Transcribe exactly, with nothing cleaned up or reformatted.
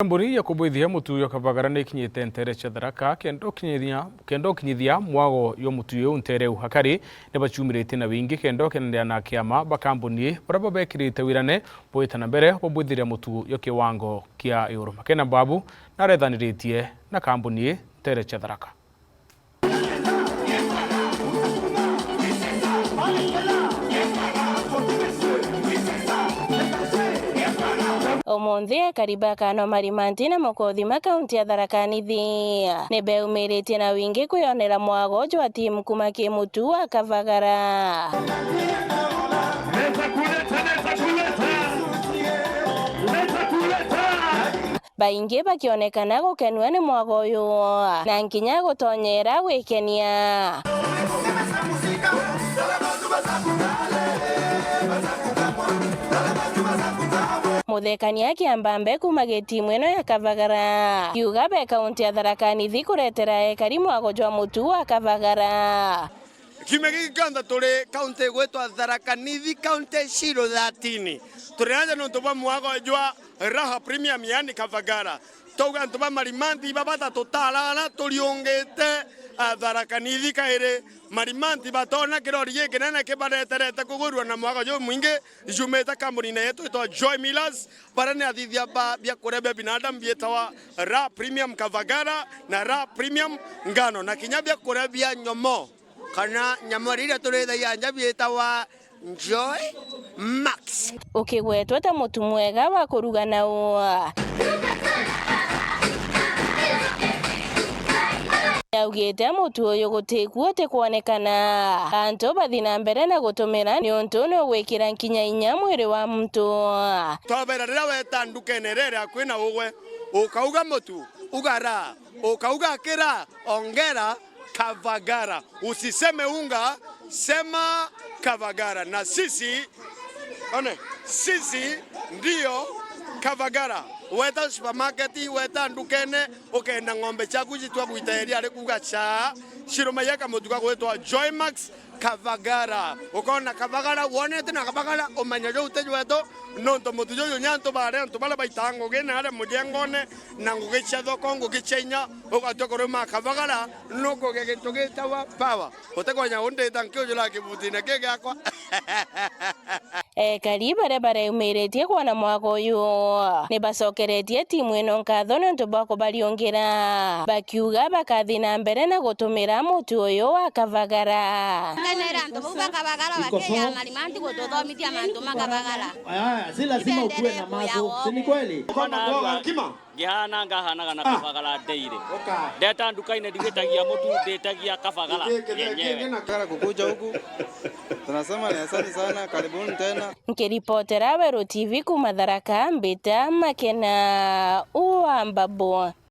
Kambuni ya kubwithia mutu jwa Kavagara ni ikinyite nteere cia Tharaka kenda ukinyithia, kenda ukinyithia mwago jwa mutu juu nteere u. Akari ni baciumiritie na wingi kenda ukenanira na kiama ba kambuni ii, baria babekirite wirane bwita na mbere bubwithiria mutu jwa kiwango kia iguru. Makena Mbabu narethaniritie na kambuni ii nteere cia Tharaka. Umunthi ekari ba Kano Marimanti na Mukothima kaunti ya Tharaka Nithi ni beumiritie na wingi kwionera mwago jwa timu kuma ki mutu wa Kavagara. Baingi bakionekana gukenua ni mwago uyu, na nkinya gutonyera gwikenia. Muthekania Kiambambe kuma gitimu ino ya Kavagara kiuga be kaunti ya Tharaka Nithi kuretera ekari mwago jwa mutu wa Kavagara. Kiumia giki kionthe turi kaunti igwitwa Tharaka Nithi, kaunti zero thirteen. Turi nanja nontu bwa mwago jwa Raha Premium, yani Kavagara. Twauga antu ba Marimanti iba bathatu tarara turiungite, ah, Tharaka Nithi kairi. Marimanti batona kirori gikinene kibareterete kugurua na mwago jumwingi jumite kambunine yetu itwa Joy Millers, baria ni athithia ba biakuria bia binadamu biitawa Raha Premium Kavagara na Raha Premium Ngano, na kinya biakuria bia nyomo kana nyamu iria turithagia nja biitawa Joy Max. Ukigwetwa ta mutu mwega wa kuruga na uu. Augite mutu uyu gutikuo utikwonekana. Antu bathi na mbere na gutumira niuntu ni ugwikira nkinya inya mwiri wa muntu. Twabera riria weta ndukene iria iri akui na ugwe, ukauga mutu, uga Raha, ukauga kira, ongera Kavagara. Usiseme unga, sema Kavagara. Na sisi, one, sisi ndio Kavagara. Weta supermarket, weta ndukene, ukenda ng'ombe ciaku citwa gwita iria rikuga caa, cirumagia kamutu ga gwitwa Joymax Kavagara. Ukona Kavagara, wonete na Kavagara, umenya juu ti jwetu, nontu mutu juju ni antu baria, antu baria baitaa ngugi na aria mujengone, na ngugi cia thoko, ngugi cia inya, ugatua kuruma Kavagara, nukugia gintu gitawa power. Utikonya undita nkiujura kibutine ki giakwa. Ekari baria bareumiritie kwona mwago uyu ni bacokeretie timu ino nkatho niuntu bwa kubariungira, bakiuga bakathi na mbere na gutumira mutu uyu wa Kavagara. Nkenera antu bau ba Kavagara bakeja Marimanti gututhomithia mantu ma Kavagara. Aya, si lazima ukue na maso, si ni kweli? Uko na mboga ngima? Ngihana ngahanaga na Kavagara daily. Oka. Ndeta nduka-ini ndigitagia mutu, nditagia Kavagara yenyewe. Kavagara kukuja huku. Tunasema ni asante sana, karibuni tena. Nkiripotera Weru T V kuma Tharaka, mbita Makena wa Mbabu.